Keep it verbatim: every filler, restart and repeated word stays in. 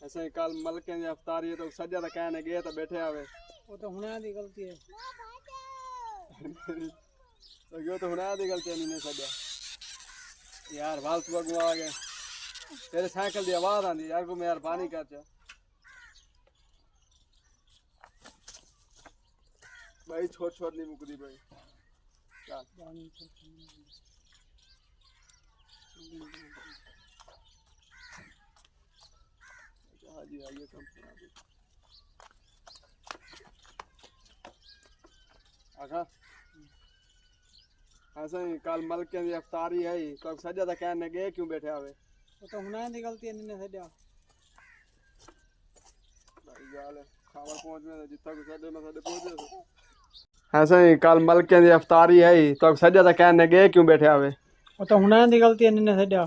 اساں کل ملکیں دی افطاری ہے تو سجا تاں کہیں نے گئے تاں بیٹھے آوے۔ وہ تو ہناں دی غلطی ہے۔ اگے تو ہناں دی غلطی نہیں نے سجا۔ یار، بال تو اگوں آ گئے۔ تیرے سائیکل دی آواز آندی یار، کو مہربانی کر چا۔ بھائی، چھوٹ چھوٹ نہیں مکدی بھائی۔ چل۔ ہاں جی، ہاں، یہ کم خراب ہے۔ آقا، ہاں سائیں، کل ملکیں دی افطاری ہے، تو سجا تاں کہیں نے گئے کیوں بیٹھے ہوئے؟ وہ تو ہناں دی غلطی ہے، نہیں نے سجا۔ بھائی ڳالھ ہے، کھاوݨ پہنچ ویندے، جتھاں کوئی سݙے، میں سݙے پہنچ ویسے۔ ہاں سائیں، کل ملکیں دی افطاری ہے، تو سجا تاں کہیں نے گئے کیوں بیٹھے ہوئے؟ وہ تو ہناں دی غلطی ہے، نہیں نے سجا۔